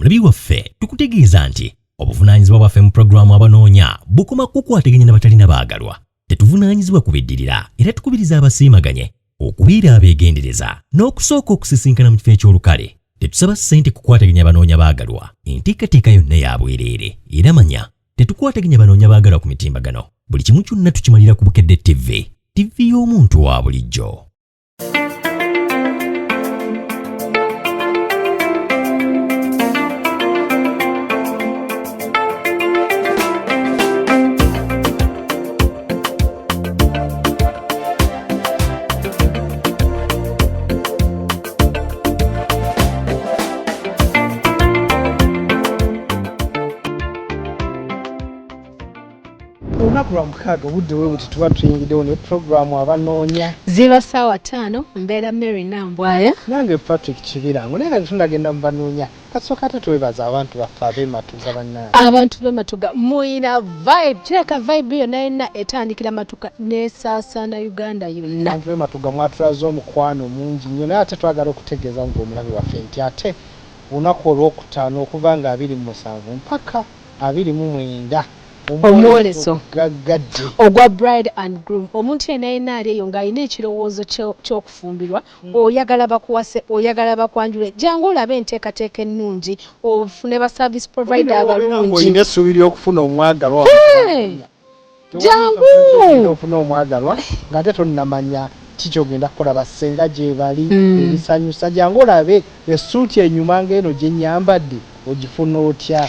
Omulabi waffe, tukutegeeza nti obuvunaanyizibwa bwaffe mu pulogulaamu Abanoonya bukoma kukwataganya na batalina baagalwa. Tetuvunaanyizibwa ku biddirira, era tukubiriza abasiimaganye okubeera abeegendereza n'okusooka okusisinkana mu kifo eky'olukale. Tetusaba ssente kukwataganya banoonya baagalwa, enteekateeka yonna ya bwereere. Era manya, tetukwataganya banoonya baagalwa ku mitimbagano. Buli kimu kyonna tukimalira ku Bukedde TV, TV y'omuntu wa bulijjo. Olunaku lwa mukaaga, obudde bwe buti, tuba tuyingiddewo ne puroguramu Abanoonya. Ziba ssaawa 5. Mbeera Mary Nambwaya. Nange Patrick Kibirango. Naye nga tetunagenda mu banoonya, kasooka ate twebaza abantu baffe ab'ematuga, bannange. Abantu b'ematuga muyina vibe. Kireka vibe yonna yonna etandikira Matuga n'esaasaana Uganda yonna. Abantu b'ematuga mwatulaze omukwano mungi nnyo, naye ate twagala okutegeeza nga omulabi waffe nti ate olunaku olwokutaano okuva nga 27 mpaka 29, omwoleso gaggadde ogwa bride and groom. Omuntu yenna yenna ali eyo ng'alina ekirowoozo ky'okufumbirwa, oyagala bakuwase, oyagala bakwanjule, jangu olabe enteekateeka ennungi, ofune ba service provider abalungi. Olina essuubi ly'okufuna omwagalwa, jangu. Ofuna omwagalwa ng'ate tonnamanya kikyogenda kukola, bassenga gye bali, ebisanyusa. Jangu olabe essuuti enyuma ng'eno gye nyambadde ogifuna otya,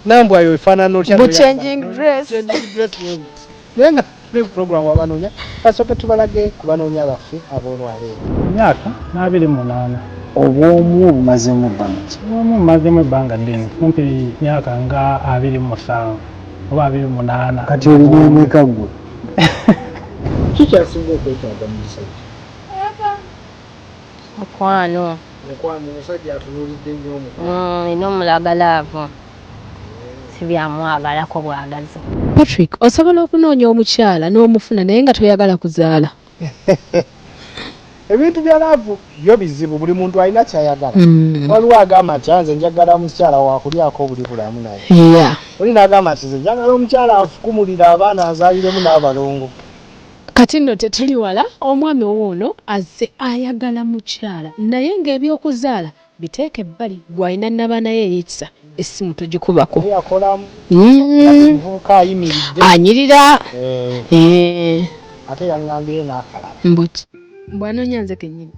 Nambwayo efaanana otya? Bu changing dress. Changing dress bwe buti. Naye nga tuli program Abanoonya, kasooke tubalage ku banoonya baffe ab'olwaleero. Emyaka n'28. Obwomu obumazeemu bbanga ki? Obwomu mmazeemu ebbanga ddene, kumpi myaka nga 27 oba 28. Kati olina emeka ggwe? Kikyasinga okwetaaga mu musajja? Mukwano. Mukwano. Omusajja atunuulidde nnyo omukwano. Nina omulaga love, si byamwagalako bwagazi. Patrick, osobola okunoonya omukyala n'omufuna naye nga toyagala kuzaala. Ebintu bya love byo bizibu, buli muntu alina kyayagala. Waliwo agamba nti nze njagala mukyala wakulyako obuli bulamu naye, oli n'agamba nti nze njagala omukyala afukumulira abaana, azaaliremu n'abalongo. Kati nno tetuli wala, omwami owoono azze ayagala mukyala naye ng'ebyokuzaala biteeka ebbali. Gw'alina nabaana ye ey'ekisa, essimu togikubako. Yakolamu muvubuka ayimiridde. Anyirira. Ate yaŋŋambyeyo n'akalala. Mbuki mbwanoonya nze kennyini.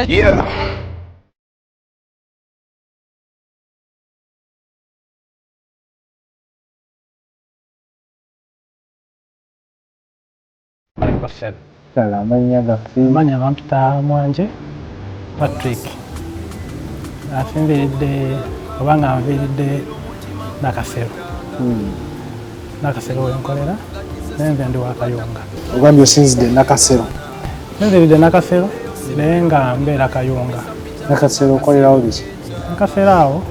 Yeah. Kale, amannya gaffe? Amannya bampita Mwanje Patrick. Asinziridde oba nga nviiridde Nakasero. Nakasero wenkolera, naye nze ndi wa Kayunga. Ogambye osinzidde Nakasero? Nsinziridde Nakasero naye nga mbeera Kayunga. Nakasero okolerawo biki? Nakasero awo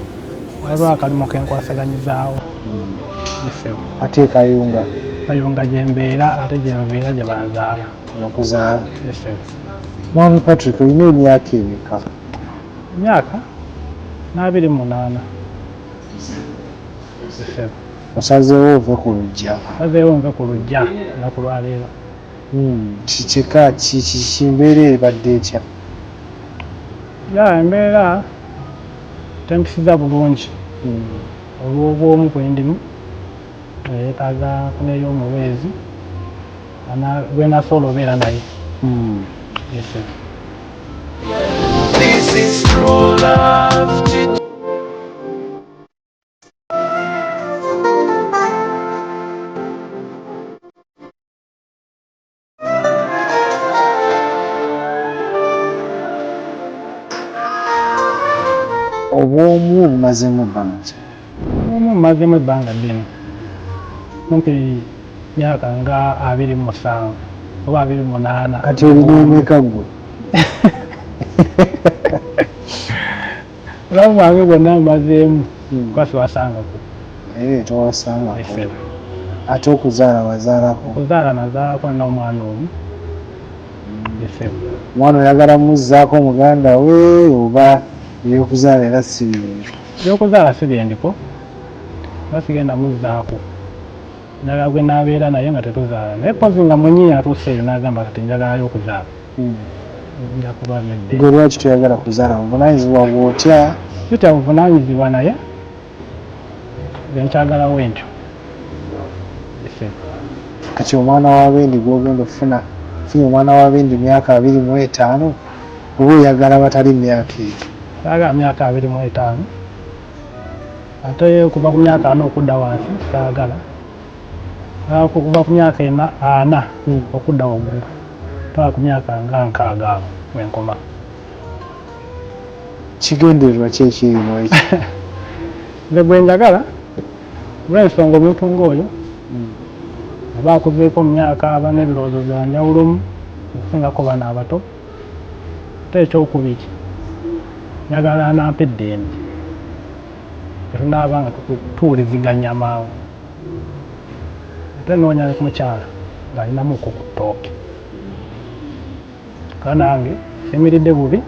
waliwo akalimu kenkwasaganyizaawo esebo. Ate Kayunga? Kayunga gyembeera, ate gyenviira, gye banzaala. Okuzaala. Esebo. Mwami Patrick, olina emyaka emeka? Emyaka n'28, esebo. Osazeewo ove ku luggya? Sazeewo nve ku luggya olunaku lwaleero. Kika kimbeera ebadde etya? Ya, embeera tempisiza bulungi olw'obwomu bwe ndimu, yeetaaga nfuneyo omubeezi gwe nasobola obeera naye, esebo. This is true love. Obwomu obumazeemu bbanga ki? Obwomu mmazeemu ebbanga ddene, kumpi myaka nga 27 oba 28. Kati olina emeka ggwe? Obulamu bwange bwonna mmazeemu kuba siwasangako. Towasangako. Esebo. Ate okuzaala wazaalako? Okuzaala nazaalako, nina omwana omu. Omwana oyagala muzzaako muganda we oba ebyokuzaala era si bibyo? Ebyokuzaala si byendiko, oba sigenda muzzaako, njagala gwe naabeera naye nga tetuzaala, naye pozi nga mwennyini atuuse eyo n'agamba kati njagalayo okuzaala, nja kuba nedde. Gwe lwaki toyagala kuzaala? Buvunaanyizibwa bw'otya? Sitya buvunaanyizibwa, naye nze nkyagalawo entyo. Kati omwana w'abendi gw'ogenda okufuna, ofunye omwana w'abendi myaka 25, oba oyagala batali myaka eyo? Saagala myaka 25, ate okuva ku myaka 40 okudda wansi saagala. Okuva ku myaka 40 okudda waggulu, paka ku myaka nga 60 awo wenkoma. Kigendererwa ki ekiri mu ekyo? Nze gwe njagala olw'ensonga omuntu ng'oyo aba akuzeeko mu myaka, aba n'ebirowoozo bya njawulomu okusingako bano abato. Ate ekyokubiri, njagala anampa eddembe tetunaaba nga tuwuliziganya mangu. Ate noonya ku mukyala ng'alinamuko ku ttooke, kuba nange siyimiridde bubi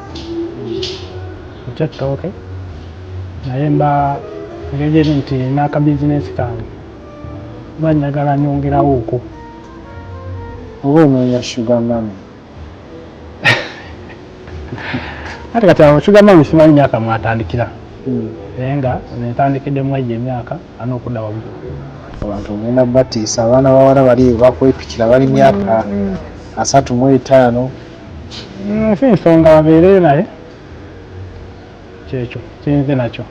ku kyettooke, naye mba engeri gyeri nti n'akabizinensi kange mba njagala nyongerawo okwo. Oba onoonya sugar mummy? Ate kati awo sugar mummy simanyi myaka mwatandikira, naye nga ntandikiddemu egyo emyaka 40 okudda waggulu. Abantu ogenda batiisa, abaana bawala bali bakwepikira bali myaka 35. Si nsonga babeereyo, naye kyekyo kiyinze nakyo.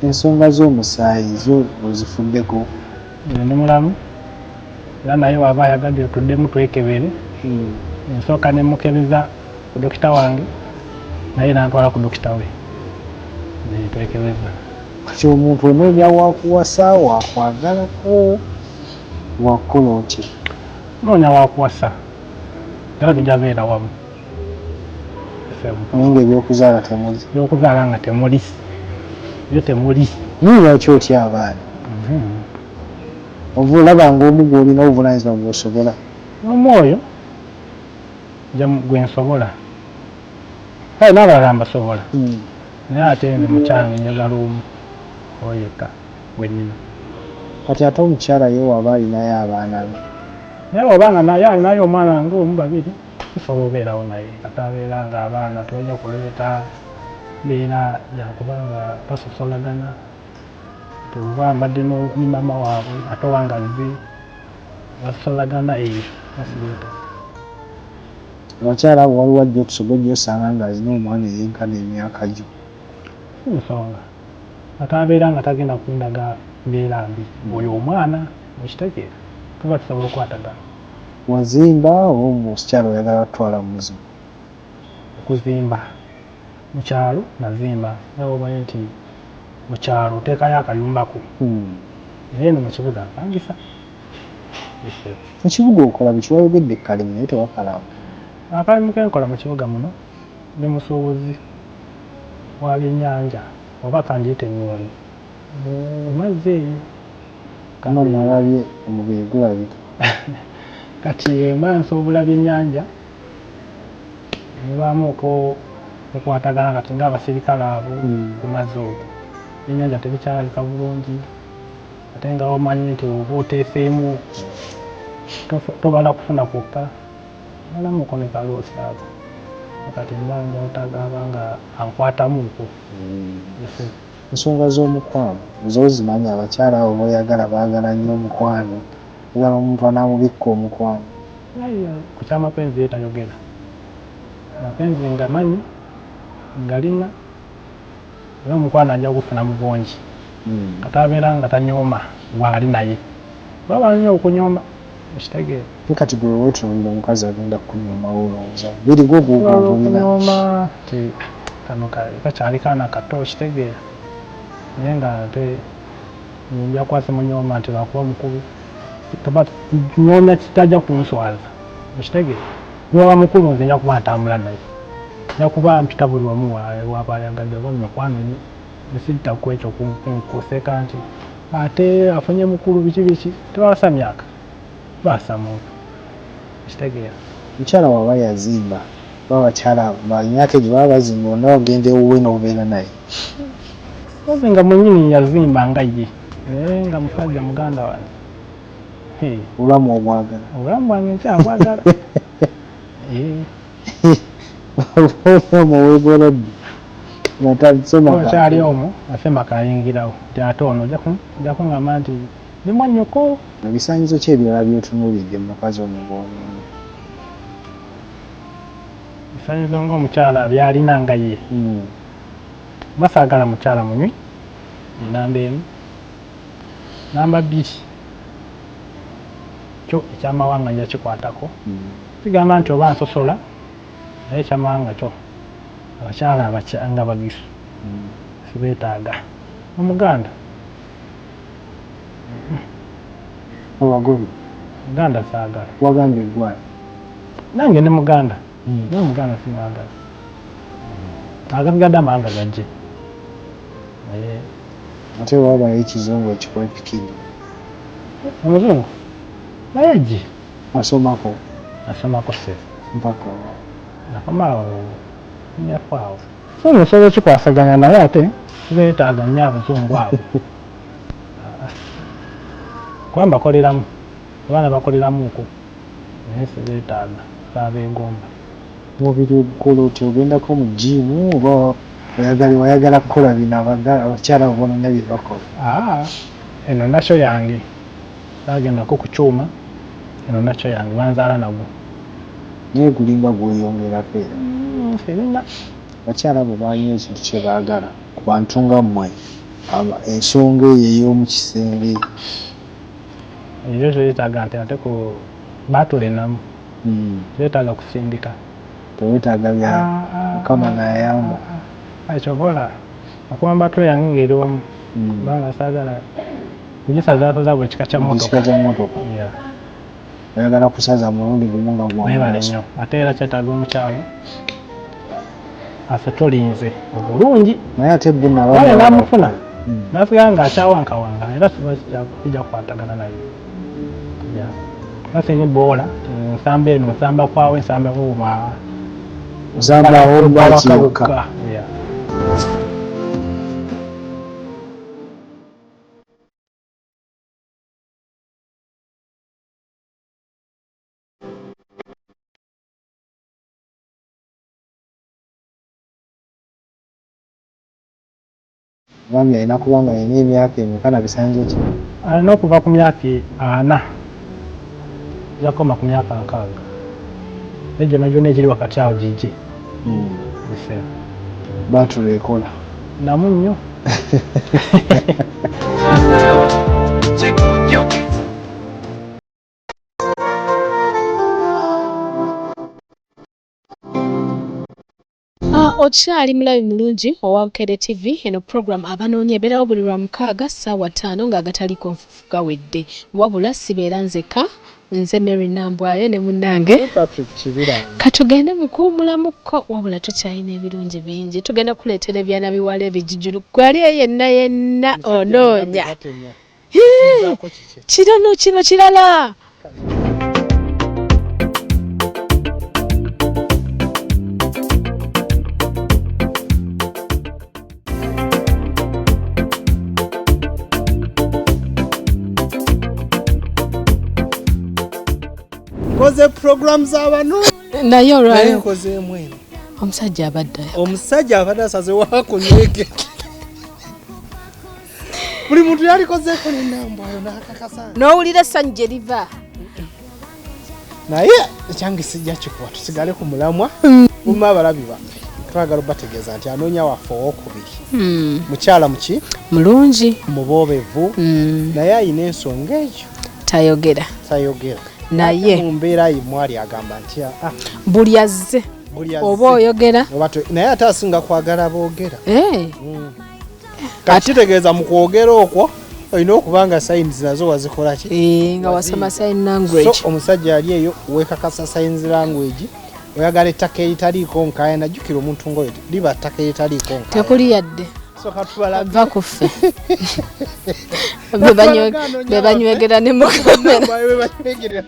Ensonga z'omusaayi zo ozifuddeko? Nze ndi mulamu, era naye waba ayagadde tuddemu twekebere. Nsooka ne mukebeza ku dokita wange, naye nantwala ku dokita we netwekebeza. Kati omuntu onoonya wakuwasa, wakwagalako, wakukola otya? Noonya wakuwasa, era tujja beera wamu. Naye nga ebyokuzaala temuli? Ebyokuzaala nga temuli, byo temuli. Naye lwaki otya abaana? Ova olaba nga omu gw'olina obuvunaanyizibwa bw'osobola? Omwoyo gwe nsobola, kale n'abalala mbasobola, naye ate nze mukyange njagala omu oyo yekka gwe nnina. Kati ate omukyala ye waba alinayo abaana be? Naye oba nga naye alinayo omwana ng'omu babiri, tusobola obeerawo naye, ate abeera nga abaana tebajja kuleeta mbeera yakuba nga basosolagana, oba mbadde ne maama waabwe ate oba nga nze basosolagana, eyo basireeta. Abakyala abo waliwo ajja otusoga ojja osanga ng'alina omwana eyenkana emyaka gyo. Si nsonga, ate abeera nga tagenda kundaga mbeera mbi oyo omwana, okitegeera, tuba tusobola okukwatagana. Wazimba oba omukyala oyagala kutwala muzigo? Okuzimba mu kyalo nazimba, nga bw'omanyi nti mu kyalo oteekayo akayumbako, naye eno mu kibuga mpangisa. Mu kibuga okola biki? Wayogedde kalimu naye tewakalamba. Akalimu ke nkola mu kibuga muno, ndi musuubuzi wa byennyanja, oba kangiyite ŋŋooni mu mazzi eyo. Kano nalabye omubiri gulabika. Kati mba nsuubula byennyanja, mubaamuko okukwatagana kati ng'abasirikale abo ku mazzi okwo, ebyennyanja tebikyalabika bulungi, ate nga omanyi nti oba oteeseemu tobala kufuna kwokka, obalamuko ne kaloosi ako. Kati mba njagala nga ankwatamuko. Ensonga z'omukwano zo ozimanyi, abakyala abo b'oyagala baagala nnyo omukwano, oyagala omuntu anaamubikka omukwano. Ku kyamapenzi ye tayogera, amapenzi ngamanyi ngalina, era omukwano ajja kugufuna mu bungi, kati abeera nga tanyooma gw'ali naye, kuba balina okunyooma, okitegeera. Kati gwe weetunuulira omukazi agenda kukunyooma olowooza mubiri gwo gwogulina? Okunyooma nti kano kakyali kaana kato, okitegeera, naye nga ate nja kuba simunyooma nti lwakuba mukulu, nyoomya kitajja kunswaza, okitegeera. Niwaba mukulu nze nja kuba ntambula naye, nja kuba mpita buli wamu waba ayagadde oba mu mikwano gye, sidda ku ekyo kuseka nti ate afunye mukulu biki biki, tebawasa myaka, bawasa muntu, okitegeera. Omukyala waba yazimba Babakyala emyaka egyo baba bazimba, ona ogenda ewuwe n'obeera naye. Ozi nga mwenyini yazimba nga ye, naye nga musajja muganda wange. Obulamu obwagala. Obulamu bwange nkyabwagala. Obulamu obwegolodde nga tasoma. Okyali omwo asemaka ayingirawo nti ate ono ojja kuŋŋamba nti ndi mwannyoko. Ebisaanyizo ki ebirala by'otunuulidde mu mukazi ono gw'onoonya? Ebisaanyizo ng'omukyala by'alina nga ye. Kuba saagala mukyala munywi, namba emu. Namba bbiri, kyo ekyamawanga nja kikwatako. Sigamba nti oba nsosola, naye ekyamawanga kyo abakyala nga bagisu sibeetaaga. Omuganda. Obagobi. Muganda saagala. Wagambye ggwani? Nange ne muganda. Naye omuganda simwagala. Agasigadde amawanga gajje. Naye ate wabayo ekizungu ekikwepikidde. Omuzungu naye ajje. Asomako? Asomako ssebo. Mpaka? Nakoma awo nyafu awo. So nsobola okikwasaganya naye ate sibeetaaga nnyo abazungu abo. Kuba mbakoleramu, abaana bakoleramuuko naye sibeetaaga, saabeegomba. Omubiri ogukola otya? Ogendako mu jjiimu oba wayagala kukola bino abakyala abo bonoonya bye bakola? Eno nakyo yange, saagendako ku kyuma, eno nakyo yange banzaala nagwo. Naye gulinga gweyongerako era. Sirina. Abakyala abo balina ekintu kye baagala ku bantu nga mmwe, ensonga eyo ey'omu kisenge. Ekyo kyetaaga nti ate ku baatulenamu, kyetaaga kusindika. Teweetaaga bya Mukama n'ayamba. Ekyobola okuba batule yange ng'eri wamu, kubanga saagala kugisazaasaza buli kika kya mmotoka. Kika kya mmotoka. Oyagala kusaza mulundi gumu nga gwa Weebale nnyo. Ate era kyetaaga omukyala asetolinze obulungi. Naye ate bo nabo Wale namufuna nasigala ng'akyawankawanga era siba kijja kukwatagana naye. Basini boola nsamba eno nsamba kwawe nsamba kuuma. Nsamba awo lwaki yokka. Omwami alina kuba nga alina emyaka emeka na bisaanyizo ki? Alina okuva ku myaka 40 jakoma ku myaka 60. Naye gyonna gyonna egiri wakati awo gigi. Batule ekola. Namu nnyo. Okyali mulabi mulungi owa Bukedde TV. Eno program abanoonya ebeerawo buli lwa mukaaga ssaawa 5 ng'agataliko nfufu gawedde. Wabula sibeera nzekka, nze Mary Nambwayo ne munnange Patrick Kibira. Katugende mu kuwummulamukko, wabula tukyalina ebirungi bingi. Tugenda kuleetera ebyana biwala ebijujulu. Gwali eyo yenna yenna onoonya. Kino kino kirala. Nkoze program z'abano. Naye olwaleero nkozeemu eno. Omusajja abadde. Omusajja abadde asaze wakunywege. Buli muntu yalikozeeko n'ennambwayo n'akakasa. N'owulira essanyu gye liva. Naye ekyange sijja kikuba, tusigale ku mulamwa. Mumma abalabi baffe twagala obategeeza nti anoonya waffe owookubiri. Mukyala muki? Mulungi. Muboobevu. Naye ayina ensonga eyo. Tayogera. Tayogera. Naye mu mbeera ye mwali agamba nti buli azze oba oyogera naye ate asinga kwagala boogera. Kati kitegeeza mu kwogera okwo olina okuba nga signs nazo wazikola ki? Nga wasoma sign language. So omusajja ali eyo weekakasa signs language, oyagala ettaka eritaliiko nkaayana, jjukira omuntu ng'oyo liba ttaka eritaliiko nkaayana. Tekuli yadde. So katubala va ku ffe. Be banywegera ne mu kamera. Be banywegerera.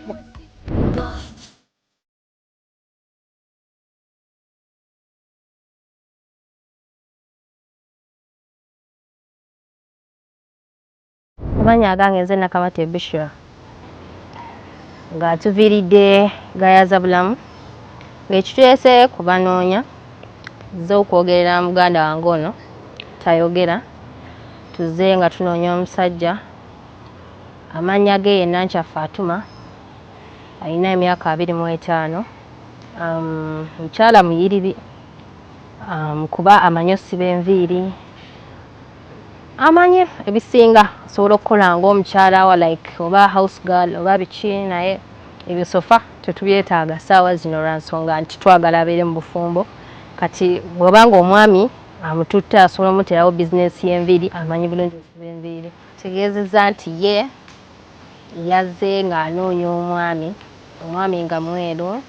Amannya agange nze Nakamate Bishra nga tuviiridde Gayaza Bulamu ng'ekituleese ku banoonya nze okwogerera muganda wange ono tayogera tuzze nga tunoonya omusajja amannya ge ye Nankya Fatuma alina emyaka 25 mukyala muyiribi kuba amanyi osiba enviiri amanyi ebisinga asobola okukola ng'omukyala wa like oba house girl oba biki naye ebyo sofa tetubyetaaga ssaawa zino lwa nsonga nti twagala abeere mu bufumbo kati bw'oba ng'omwami amututte asobola omuteerawo bizinensi y'enviiri amanyi bulungi okusiba enviiri. Ategeezezza nti ye yazze ng'anoonya omwami, omwami nga mweru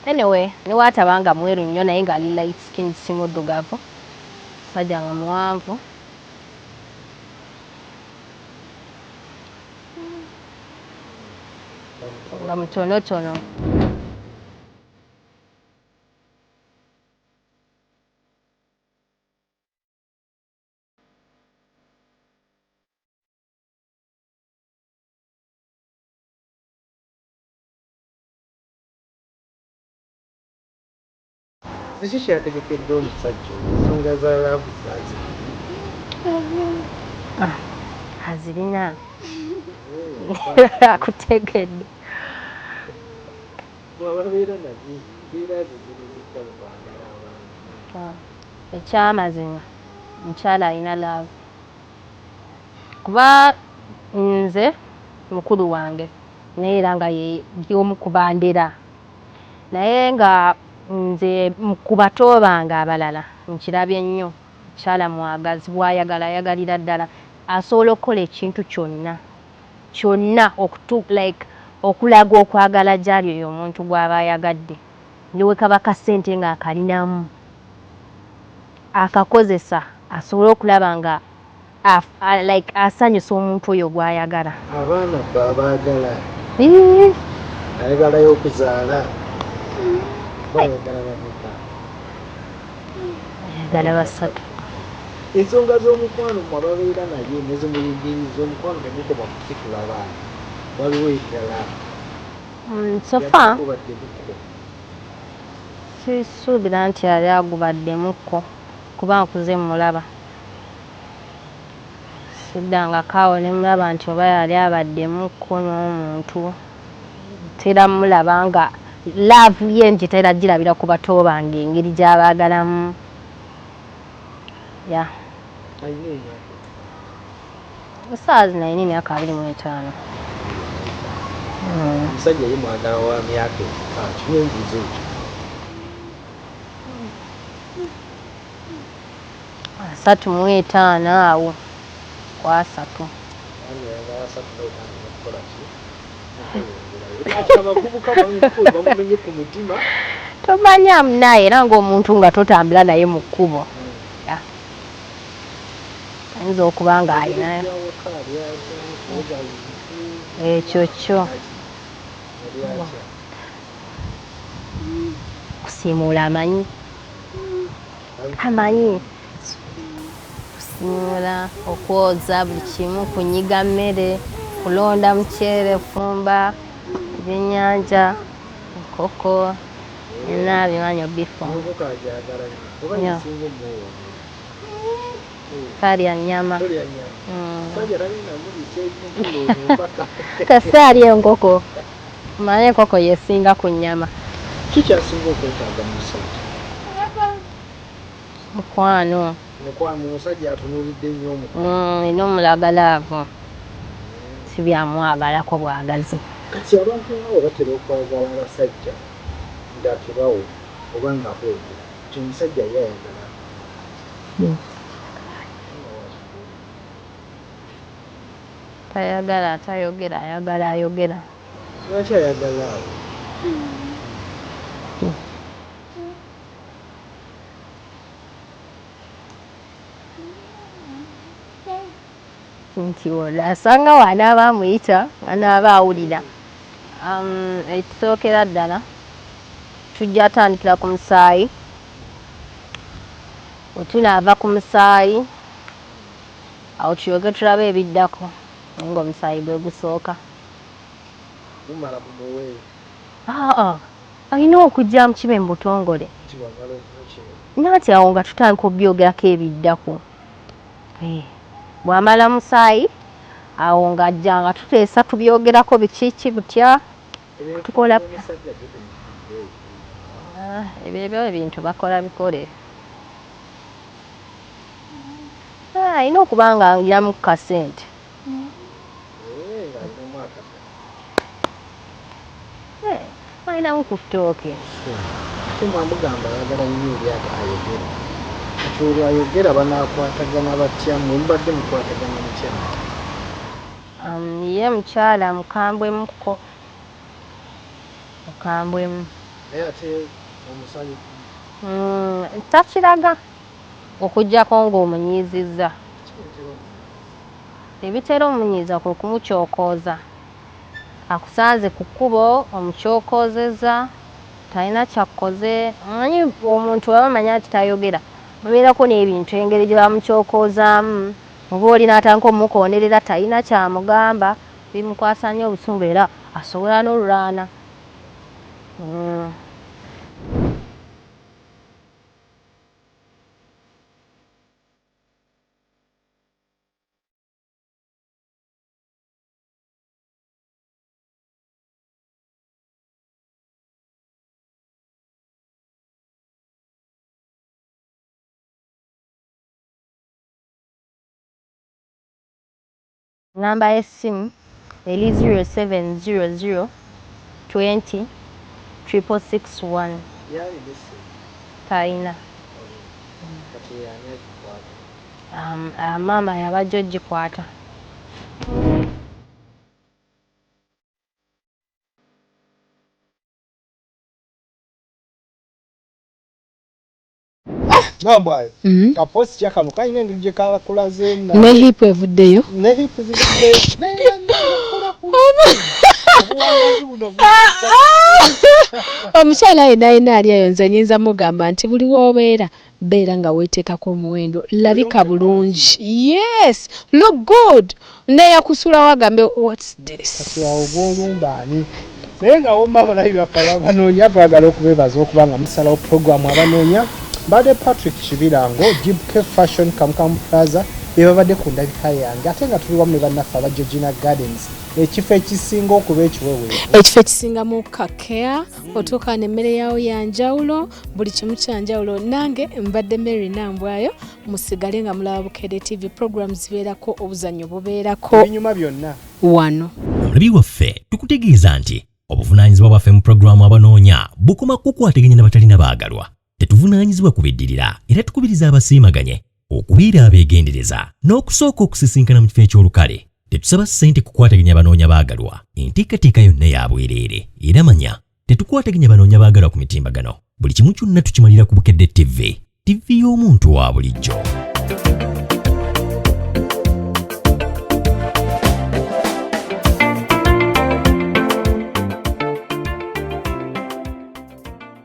anyway ne bw'ataba nga mweru nnyo naye ng'ali light skin si muddugavu, musajja nga muwanvu. Nga mutonotono. Kiki kyeyategekedde omusajja oyo ensonga za laavu zazirina? Azirina akutegedde. Bwababeera nazo mbeera ze ziri zitya mu kwagala abantu? Ekyamazima omukyala alina laavu kuba nze mukulu wange naye era nga ye omu ku bandera naye nga nze ku bato bange abalala nkirabye nnyo mukyala mwagazi bw'ayagala ayagalira ddala asobola okukola ekintu kyonna kyonna okutu like okulaga okwagala gy'ali oyo omuntu gw'aba ayagadde ne bwe kaba kasente ng'akalinamu akakozesa asobole okulaba nga like asanyusa omuntu oyo gw'ayagala. Abaana bbe abaagala? Ayagalayo okuzaala? Oba ayagala bameka? Ayagala basatu. Ensonga z'omukwano mmwe ababeera naye ne zimuyigiriza omukwano tegukoma kusitula baana, waliwo ebirala. So far Gubaddemukko. Sisuubira nti yali agubaddemukko kuba nkuze mmulaba. Siddangako awo ne mmulaba nti oba yali abaddemukko n'omuntu. Ntera mmulaba nga love ye ngitera ggirabira ku bato bange engeri gy'abaagalamu. Yeah. Alina emyaka emeka? Essaawa zino alina emyaka 25. Omusajja ye mwagala wa myaka emeka? Kimwembuuza ekyo. 35 awo ku 30. Ayagala 35 n'okukola ki? Okweyongerayo. Kati abavubuka bamumenye ku mutima. Tomanya munnaaye era ng'omuntu nga totambula naye mu kkubo. Ayinza okuba ng'alina ekyo kyo. Kusiimuula amanyi amanyi kusiimuula, okwoza buli kimu, kunyiga mmere, kulonda muceere, kufumba ebyennyanja, enkoko byonna abimanyi obifumba. Nnyo. Talya nnyama. Kasita alya enkoko. Omanyi enkoko y'esinga ku nnyama. Ki ky'asinga okwetaaga mu musajja? Mukwano. Mukwano, omusajja atunuulidde nnyo omukwano. Nina omulaga laavu. Si bya mwagalako bwagazi. Kati abantu abo batera okwagala abasajja nga tebawo oba nga boogera nti omusajja ye ayagala Tayagala atayogera ayagala ayogera. Lwaki ayagala abo? Nti ono asanga w'anaaba amuyita anaaba awulira. Ekisookera ddala tujja tandikira ku musaayi, bwe tunaava ku musaayi awo tulyoke tulabe ebiddako. Naye ng'omusaayi gwe gusooka. Gumala gumuwe. Aa, alina okujja mu kibe mu butongole. Nanti awo nga tutandika okubyogerako ebiddako. Eh, bw'amala musaayi awo ng'ajja nga tuteesa tubyogerako biki ki butya tukola. Ah, ebyo ebyo ebintu bakola bikole. Ah, alina okuba nga alinamu ku kasente. Eh, alinamu ku ttooke. Ate mwamugamba ayagala nnyo eri ayogera. Kati olwo ayogera banaakwatagana batya? Mmwe mubadde mukwatagana mutya naye? Ye mukyala mukambwemukko. Mukambwemu. Naye ate omusanyufu? Takiraga okuggyako ng'omunyiizizza. Ebitera omunyiiza kwe kumukyokooza. Akusanze ku kkubo omukyokoozezza, talina ky'akkoze. Omanyi omuntu bw'aba amanya nti tayogera, babeerako n'ebintu engeri gye bamukyokoozaamu, oba oli n'atandika omukoonerera talina ky'amugamba, bimukwasa nnyo obusungu era asobola n'olulwana. Nnamba y'essimu eri 0700 20 6661. Talina. Maama y'aba ajja ogikwata. Nambwayo kaposi kyakano kalina engeri gye kakulazeemu ne hip evuddeyo ne hip zivuddeyo omukyala yenna yenna ali eyo nze nyinza mugamba nti buli w'obeera beera nga weeteekako omuwendo labika bulungi yes look good neyakusulawo agambe what's this Kati awo gw'olumba ani? Naye nga womma abalabi baffe abanoonya twagala okubeebaza okuba nga musalawo pulogulaamu abanoonya. Mbadde Patrick Kibirango, Jibk Fashion Kamukamu Plaza be babadde ku ndabika yange ate nga tuli wamu ne bannaffe aba Georgina Gardens, ekifo ekisinga okuba ekiweweevu. Ekifo ekisingamu kakea otuuka n'emmere yaawo ya njawulo, buli kimu kya njawulo. Nange mbadde Mary Nambwayo, musigale nga mulaba Bukedde TV, program zibeerako, obuzannyo bubeerako. Ebinyuma byonna. Wano. Omulabi waffe tukutegeeza nti obuvunaanyizibwa bwaffe mu pulogulaamu abanoonya bukoma kukwataganya na batalina baagalwa. Tetuvunaanyizibwa ku biddirira era tukubiriza abasiimaganye okubeera abeegendereza n'okusooka okusisinkana mu kifo eky'olukale. Tetusaba ssente kukwataganya banoonya baagalwa. Enteekateeka yonna ya bwereere era manya tetukwataganya banoonya baagalwa ku mitimbagano. Buli kimu kyonna tukimalira ku Bukedde TV, TV y'omuntu wa bulijjo.